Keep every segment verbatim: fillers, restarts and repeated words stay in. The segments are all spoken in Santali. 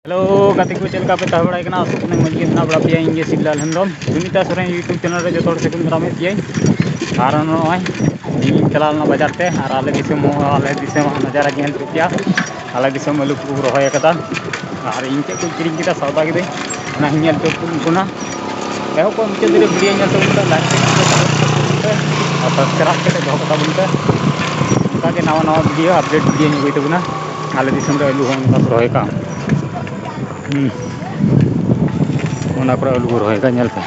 ᱦᱮᱞᱳ ᱜᱟᱛᱮ ᱠᱚ, ᱪᱮᱫ ᱞᱮᱠᱟ ᱯᱮ ᱛᱟᱦᱮᱸ ᱵᱟᱲᱟᱭ ᱠᱟᱱᱟ? ᱟᱥᱚᱜ ᱠᱟᱹᱱᱟᱹᱧ ᱢᱚᱡᱽ ᱜᱮ ᱢᱮᱱᱟᱜ ᱵᱟᱲᱟ ᱯᱮᱭᱟ᱾ ᱤᱧ ᱜᱮ ᱥᱤᱵᱞᱟᱞ ᱦᱮᱢᱵᱨᱚᱢ, ᱥᱩᱱᱤᱛᱟ ᱥᱚᱨᱮᱱ YouTube ᱪᱮᱱᱮᱞ ᱨᱮ ᱡᱚᱛᱚ ᱦᱚᱲ ᱥᱟᱹᱜᱩᱱ ᱫᱟᱨᱟᱢᱮᱫ ᱯᱮᱭᱟᱹᱧ᱾ ᱟᱨ ᱱᱚᱜᱼᱚᱭ ᱤᱧ ᱪᱟᱞᱟᱣ ᱞᱮᱱᱟ ᱵᱟᱡᱟᱨ ᱛᱮ, ᱟᱨ ᱟᱞᱮ ᱫᱤᱥᱚᱢ ᱦᱚᱸ, ᱟᱞᱮ ᱫᱤᱥᱚᱢᱟᱜ ᱱᱟᱡᱟᱨᱟ ᱧᱮᱞ ᱦᱚᱪᱚ ᱯᱮᱭᱟ᱾ ᱟᱞᱮ ᱫᱤᱥᱚᱢ ᱟᱹᱞᱩ ᱠᱚ ᱨᱚᱦᱚᱭ ᱟᱠᱟᱫᱟ, ᱟᱨ ᱤᱧ ᱪᱮᱫ ᱠᱚᱧ ᱠᱤᱨᱤᱧ ᱠᱮᱫᱟ, ᱥᱟᱣᱫᱟ ᱠᱤᱫᱟᱹᱧ, ᱚᱱᱟ ᱦᱚᱸᱧ ᱧᱮᱞ ᱦᱚᱪᱚ ᱵᱚᱱᱟ᱾ ᱮᱦᱚᱵ ᱠᱷᱚᱱ ᱢᱩᱪᱟᱹᱫ ᱫᱷᱟᱹᱵᱤᱡ ᱵᱷᱤᱰᱤᱭᱳ ᱧᱮᱞ ᱛᱟᱵᱚᱱ ᱯᱮ, ᱞᱟᱭᱤᱠ ᱯᱮ, ᱥᱟᱵᱥᱠᱨᱟᱭᱤᱵ ᱠᱟᱛᱮ ᱫᱚᱦᱚ ᱠᱟᱛᱟ ᱵᱚᱱ ᱯᱮ᱾ ᱚᱱᱠᱟᱜᱮ ᱱᱟᱣᱟ ᱱᱟᱣᱟ ᱵᱷᱤᱰᱤᱭᱳ ᱟᱯᱰᱮᱴ ᱵᱷᱤᱰᱤᱭᱳᱧ ᱟᱹᱜᱩᱭ ᱛᱟᱵᱚᱱᱟ᱾ ᱟᱞᱮ ᱫᱤᱥᱚᱢ ᱨᱮ ᱟᱹᱞᱩ ᱦᱚᱸ ᱚᱱᱠᱟ ᱠᱚ ᱨᱚᱦᱚᱭ ᱠᱟᱜᱼᱟ᱾ ᱦᱩᱸ᱾ ᱚᱱᱟ ᱠᱚᱨᱮ ᱟᱹᱞᱩ ᱠᱚ ᱨᱚᱦᱚᱭ ᱠᱟᱜᱼᱟ, ᱧᱮᱞ ᱯᱮ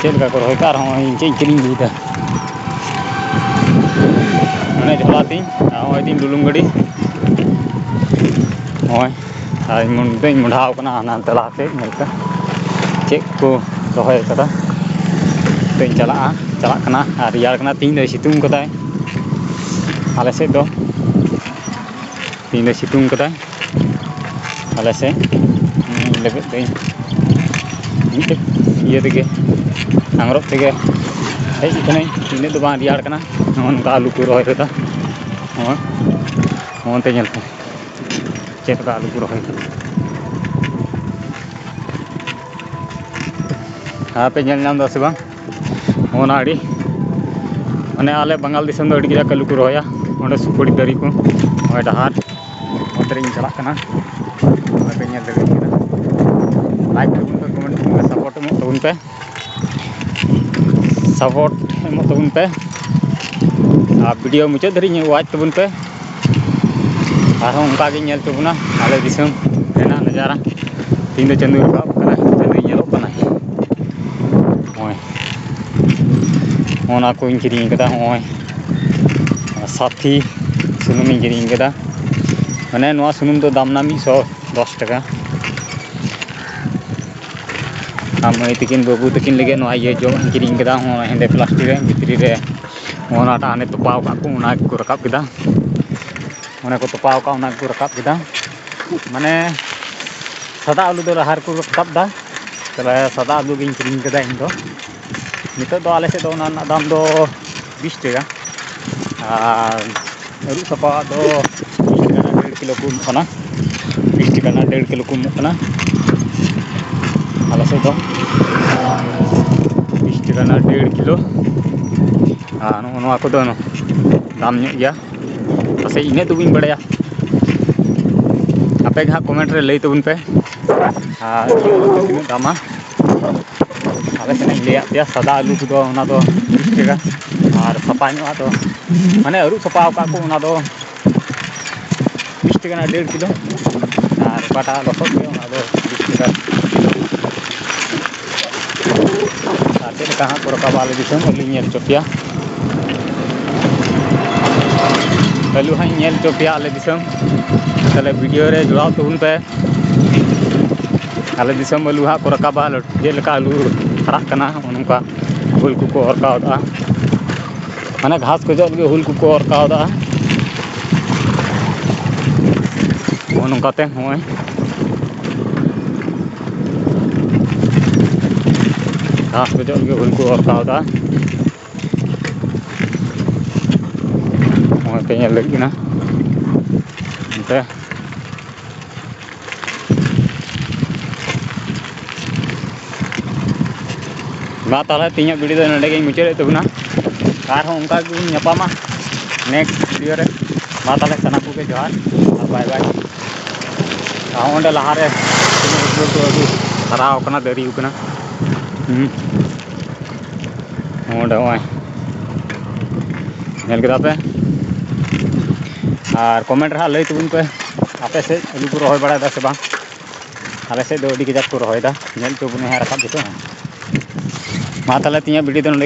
ᱪᱮᱫ ᱞᱮᱠᱟ ᱠᱚ ᱨᱚᱦᱚᱭ ᱠᱟᱜᱼᱟ᱾ ᱟᱨ ᱦᱚᱸᱜᱼᱚᱭ ᱤᱧ ᱪᱮᱫ ᱤᱧ ᱠᱤᱨᱤᱧ ᱟᱹᱜᱩᱭᱮᱫᱟ, ᱢᱟᱱᱮ ᱡᱷᱚᱞᱟ ᱛᱤᱧ, ᱟᱨ ᱦᱚᱸᱜᱼᱚᱭ ᱛᱤᱧ ᱰᱩᱞᱩᱝ ᱜᱟᱹᱰᱤ, ᱱᱚᱜᱼᱚᱭ᱾ ᱟᱨ ᱤᱧ ᱫᱚᱧ ᱢᱚᱸᱰᱷᱟᱣ ᱠᱟᱱᱟ ᱦᱟᱱᱟ ᱛᱟᱞᱟ ᱥᱮᱫ, ᱧᱮᱞ ᱯᱮ ᱪᱮᱫ ᱠᱚ ᱨᱚᱦᱚᱭ ᱠᱟᱫᱟ᱾ ᱛᱚᱧ ᱪᱟᱞᱟᱜᱼᱟ, ᱪᱟᱞᱟᱜ ᱠᱟᱱᱟ᱾ ᱟᱨ ᱨᱮᱭᱟᱲ ᱠᱟᱱᱟ, ᱛᱤᱦᱤᱧ ᱫᱚᱭ ᱥᱤᱛᱩᱝ ᱠᱟᱫᱟᱭ ᱟᱞᱮ ᱥᱮᱫ ᱫᱚ᱾ ᱛᱮᱦᱮᱧ ᱫᱚ ᱥᱤᱛᱩᱝ ᱠᱟᱫᱟᱭ ᱟᱞᱮ ᱥᱮᱫ᱾ ᱤᱧ ᱞᱟᱹᱜᱤᱫ ᱫᱚ ᱤᱧ ᱢᱤᱫᱴᱮᱡ ᱤᱭᱟᱹ ᱛᱮᱜᱮ, ᱟᱝᱨᱚᱵ ᱛᱮᱜᱮ ᱦᱮᱡ ᱠᱟᱹᱱᱟᱹᱧ᱾ ᱤᱱᱟᱹᱜ ᱫᱚ ᱵᱟᱝ ᱨᱮᱭᱟᱲ ᱠᱟᱱᱟ᱾ ᱱᱚᱜᱼᱚ ᱱᱚᱝᱠᱟ ᱟᱹᱞᱩ ᱠᱚ ᱨᱚᱦᱚᱭ ᱠᱟᱫᱟ᱾ ᱱᱚᱜᱼᱚᱭ, ᱱᱚᱜᱼᱚᱱᱛᱮ ᱧᱮᱞ ᱯᱮ ᱪᱮᱫ ᱞᱮᱠᱟ ᱟᱹᱞᱩ ᱠᱚ ᱨᱚᱦᱚᱭ ᱠᱟᱫᱟ᱾ ᱟᱯᱮ ᱧᱮᱞ ᱧᱟᱢ ᱫᱟ ᱥᱮ ᱵᱟᱝ? ᱚᱱᱟ ᱟᱹᱰᱤ, ᱢᱟᱱᱮ, ᱟᱞᱮ ᱵᱟᱝᱜᱟᱞ ᱫᱤᱥᱚᱢ ᱫᱚ ᱟᱹᱰᱤ ᱠᱟᱡᱟᱠ ᱟᱹᱞᱩ ᱠᱚ ᱨᱚᱦᱚᱭᱟ᱾ ᱚᱸᱰᱮ ᱥᱩᱯᱟᱹᱲᱤ ᱫᱟᱨᱮ ᱠᱚ, ᱱᱚᱜᱼᱚᱭ ᱰᱟᱦᱟᱨ ᱚᱱᱛᱮ ᱨᱤᱧ ᱪᱟᱞᱟᱜ ᱠᱟᱱᱟ᱾ ᱱᱚᱜᱼᱚᱭ ᱯᱮ ᱧᱮᱞ ᱫᱟᱲᱮᱭᱟᱜ ᱠᱟᱱᱟ᱾ ᱞᱟᱭᱤᱠ ᱛᱟᱵᱚᱱ ᱯᱮ, ᱠᱚᱢᱮᱱᱴ ᱛᱟᱵᱚᱱ ᱯᱮ, ᱥᱟᱯᱳᱨᱴ ᱮᱢᱚᱜ ᱛᱟᱵᱚᱱ ᱯᱮ᱾ ᱥᱟᱯᱳᱨᱴ ᱮᱢᱚᱜ ᱛᱟᱵᱚᱱ ᱯᱮ᱾ ᱟᱨ ᱵᱷᱤᱰᱤᱭᱳ ᱢᱩᱪᱟᱹᱫ ᱫᱷᱟᱹᱨᱤᱡ ᱧᱮᱞ, ᱣᱟᱪ ᱛᱟᱵᱚᱱ ᱯᱮ᱾ ᱟᱨᱦᱚᱸ ᱚᱱᱠᱟ ᱜᱮ ᱧᱮᱞ ᱦᱚᱪᱚ ᱵᱚᱱᱟ ᱟᱞᱮ ᱫᱤᱥᱚᱢ ᱨᱮᱱᱟᱜ ᱱᱟᱡᱟᱨᱟ᱾ ᱛᱤᱦᱤᱧ ᱫᱚ ᱪᱟᱸᱫᱳᱭ ᱨᱟᱠᱟᱵ ᱠᱟᱱᱟ, ᱪᱟᱸᱫᱳᱭ ᱧᱮᱞᱚᱜ ᱠᱟᱱᱟ᱾ ᱱᱚᱜᱼᱚᱭ ᱚᱱᱟ ᱠᱚᱧ ᱠᱤᱨᱤᱧ ᱠᱟᱫᱟ᱾ ᱱᱚᱜᱼᱚᱭ ᱥᱟᱛᱷᱤ ᱥᱩᱱᱩᱢᱤᱧ ᱠᱤᱨᱤᱧ ᱠᱟᱫᱟ᱾ ᱢᱟᱱᱮ, ᱱᱚᱣᱟ ᱥᱩᱱᱩᱢ ᱫᱚ ᱫᱟᱢ ᱱᱟ ᱢᱤᱫ ᱥᱚ ᱫᱚᱥ ᱴᱟᱠᱟ᱾ ᱟᱨ ᱢᱟᱹᱭ ᱛᱟᱹᱠᱤᱱ, ᱵᱟᱹᱵᱩ ᱛᱟᱹᱠᱤᱱ ᱞᱟᱹᱜᱤᱫ ᱱᱚᱣᱟ ᱤᱭᱟᱹ ᱡᱚᱢᱟᱜ ᱤᱧ ᱠᱤᱨᱤᱧ ᱠᱟᱫᱟ᱾ ᱦᱚᱸ, ᱦᱮᱸᱫᱮ ᱯᱞᱟᱥᱴᱤᱠ ᱨᱮ, ᱵᱷᱤᱛᱨᱤ ᱨᱮ ᱚᱱᱟᱴᱟᱜ ᱦᱟᱱᱮ ᱛᱚᱯᱟᱣ ᱠᱟᱜ ᱠᱚ, ᱚᱱᱟ ᱜᱮᱠᱚ ᱨᱟᱠᱟᱵ ᱠᱮᱫᱟ᱾ ᱚᱱᱟ ᱠᱚ ᱛᱚᱯᱟᱣ ᱠᱟᱜ, ᱚᱱᱟ ᱜᱮᱠᱚ ᱨᱟᱠᱟᱵ ᱠᱮᱫᱟ᱾ ᱢᱟᱱᱮ, ᱥᱟᱫᱟ ᱟᱹᱞᱩ ᱫᱚ ᱞᱟᱦᱟ ᱨᱮᱠᱚ ᱨᱟᱠᱟᱵ ᱮᱫᱟ᱾ ᱛᱟᱦᱞᱮ ᱥᱟᱫᱟ ᱟᱹᱞᱩ ᱜᱤᱧ ᱠᱤᱨᱤᱧ ᱠᱟᱫᱟ ᱤᱧ ᱫᱚ᱾ ᱱᱤᱛᱚᱜ ᱫᱚ ᱟᱞᱮ ᱥᱮᱫ ᱫᱚ ᱚᱱᱟ ᱨᱮᱱᱟᱜ ᱫᱟᱢ ᱫᱚ ᱵᱤᱥ ᱴᱟᱠᱟ᱾ ᱟᱨ ᱟᱹᱨᱩᱵ ᱥᱟᱯᱷᱟᱣᱟᱜ ᱫᱚ ᱵᱤᱥ ᱴᱟᱠᱟ ᱨᱮᱱᱟᱜ ᱰᱮᱲ ᱠᱤᱞᱳ ᱠᱚ ᱮᱢᱚᱜ ᱠᱟᱱᱟ᱾ ᱵᱤᱥ ᱴᱟᱠᱟ ᱚᱱᱟ ᱰᱮᱲ ᱠᱤᱞᱳ ᱠᱚ ᱮᱢᱚᱜ ᱠᱟᱱᱟ ᱟᱞᱮ ᱥᱮᱫ ᱫᱚ, ᱵᱤᱥ ᱴᱟᱠᱟ ᱨᱮᱱᱟᱜ ᱰᱮᱲ ᱠᱤᱞᱳ᱾ ᱟᱨ ᱱᱚᱜᱼᱚ ᱱᱚᱣᱟ ᱠᱚᱫᱚ ᱫᱟᱢ ᱧᱚᱜ ᱜᱮᱭᱟ, ᱯᱟᱥᱮᱡ ᱤᱱᱟᱹᱜ ᱫᱚ ᱵᱟᱹᱧ ᱵᱟᱲᱟᱭᱟ᱾ ᱟᱯᱮ ᱜᱮ ᱦᱟᱸᱜ comment ᱨᱮ ᱞᱟᱹᱭ ᱛᱟᱵᱚᱱ ᱯᱮ᱾ ᱟᱨ ᱤᱭᱟᱹ ᱟᱹᱞᱩ ᱫᱚ ᱛᱤᱱᱟᱹᱜ ᱫᱟᱢᱟ? ᱟᱞᱮ ᱥᱮᱱᱟᱜ ᱤᱧ ᱞᱟᱹᱭᱟᱫ ᱯᱮᱭᱟ, ᱥᱟᱫᱟ ᱟᱹᱞᱩ ᱠᱚᱫᱚ ᱚᱱᱟ ᱫᱚ ᱵᱤᱥ ᱴᱟᱠᱟ, ᱟᱨ ᱥᱟᱯᱷᱟ ᱧᱚᱜ ᱟᱜ ᱫᱚ, ᱢᱟᱱᱮ ᱟᱹᱨᱩᱵ ᱥᱟᱯᱷᱟ ᱟᱠᱟᱫ ᱠᱚ, ᱚᱱᱟ ᱫᱚ ᱵᱤᱥ ᱴᱟᱠᱟ ᱨᱮᱱᱟᱜ ᱰᱮᱲ ᱠᱤᱞᱳ, ᱟᱨ ᱚᱠᱟᱴᱟᱜ ᱞᱚᱥᱚᱫ ᱜᱮ, ᱚᱱᱟ ᱫᱚ ᱵᱤᱥ ᱴᱟᱠᱟ ᱠᱤᱞᱳ᱾ ᱟᱨ ᱪᱮᱫ ᱞᱮᱠᱟ ᱦᱟᱸᱜ ᱠᱚ ᱨᱟᱠᱟᱵᱟ ᱟᱞᱮ ᱫᱤᱥᱚᱢ, ᱟᱹᱞᱤᱧ ᱧᱮᱞ ᱦᱚᱪᱚ ᱯᱮᱭᱟ᱾ ᱟᱹᱞᱩ ᱦᱟᱸᱜ ᱤᱧ ᱧᱮᱞ ᱦᱚᱪᱚ ᱯᱮᱭᱟ ᱟᱞᱮ ᱫᱤᱥᱚᱢ᱾ ᱛᱟᱦᱞᱮ video ᱨᱮ ᱡᱚᱲᱟᱣ ᱛᱟᱵᱚᱱ ᱯᱮ᱾ ᱟᱞᱮ ᱫᱤᱥᱚᱢ ᱟᱹᱞᱩ ᱦᱟᱸᱜ ᱠᱚ ᱨᱟᱠᱟᱵᱟ, ᱪᱮᱫ ᱞᱮᱠᱟ ᱟᱹᱞᱩ ᱦᱟᱨᱟᱜ ᱠᱟᱱᱟ, ᱱᱚᱜᱼᱚ ᱱᱚᱝᱠᱟ ᱦᱩᱞ ᱠᱚᱠᱚ ᱚᱨ ᱠᱟᱣᱫᱟ, ᱢᱟᱱᱮ ᱜᱷᱟᱥ ᱜᱚᱡᱚᱜ ᱞᱟᱹᱜᱤᱫ ᱦᱩᱞ ᱠᱚᱠᱚ ᱚᱨ ᱠᱟᱣᱫᱟ᱾ ᱱᱚᱜᱼᱚ ᱱᱚᱝᱠᱟᱛᱮ ᱱᱚᱜᱼᱚᱭ ᱜᱷᱟᱥ ᱜᱚᱡᱚᱜ ᱞᱟᱹᱜᱤᱫ ᱦᱩᱞ ᱠᱚ ᱚᱨ ᱠᱟᱣᱫᱟ᱾ ᱱᱚᱜᱼᱚᱭ ᱯᱮ ᱧᱮᱞ ᱫᱟᱲᱮᱭᱟᱜ ᱠᱟᱱᱟ ᱚᱱᱛᱮ᱾ ᱢᱟ ᱛᱟᱦᱚᱞᱮ ᱛᱮᱦᱮᱧᱟᱜ video ᱫᱚ ᱱᱚᱰᱮ ᱜᱤᱧ ᱢᱩᱪᱟᱹᱫᱮᱫ ᱛᱟᱵᱚᱱᱟ᱾ ᱟᱨᱦᱚᱸ ᱚᱱᱠᱟ ᱜᱮᱵᱚᱱ ᱧᱟᱯᱟᱢᱟ next video ᱨᱮ᱾ ᱢᱟ ᱛᱟᱦᱚᱞᱮ ᱥᱟᱱᱟᱢ ᱠᱚᱜᱮ ᱡᱚᱦᱟᱨ ᱟᱨ bye bye᱾ ᱟᱨ ᱚᱸᱰᱮ ᱞᱟᱦᱟᱨᱮ ᱛᱤᱱᱟᱹᱜ ᱩᱥᱩᱞ ᱩᱥᱩᱞ ᱟᱹᱞᱩ ᱦᱟᱨᱟᱣ ᱠᱟᱱᱟ, ᱫᱟᱨᱮ ᱠᱟᱱᱟ᱾ ᱦᱩᱸ᱾ ᱚᱸᱰᱮ ᱱᱚᱜᱼᱚᱭ ᱧᱮᱞ ᱠᱮᱫᱟ ᱯᱮ᱾ ᱟᱨ comment ᱨᱮ ᱦᱟᱸᱜ ᱞᱟᱹᱭ ᱛᱟᱵᱚᱱ ᱯᱮ, ᱟᱯᱮ ᱥᱮᱫ ᱟᱹᱞᱩ ᱠᱚ ᱨᱚᱦᱚᱭ ᱵᱟᱲᱟᱭᱮᱫᱟ ᱥᱮ ᱵᱟᱝ? ᱟᱞᱮ ᱥᱮᱫ ᱫᱚ ᱟᱹᱰᱤ ᱠᱟᱡᱟᱠ ᱠᱚ ᱨᱚᱦᱚᱭᱮᱫᱟ, ᱧᱮᱞ ᱦᱚᱪᱚ ᱵᱚᱱ ᱦᱟᱸᱜ ᱨᱟᱠᱟᱵ ᱡᱚᱛᱚ᱾ ᱢᱟ ᱛᱟᱦᱚᱞᱮ ᱛᱮᱦᱮᱧᱟᱜ video ᱫᱚ ᱱᱚᱰᱮ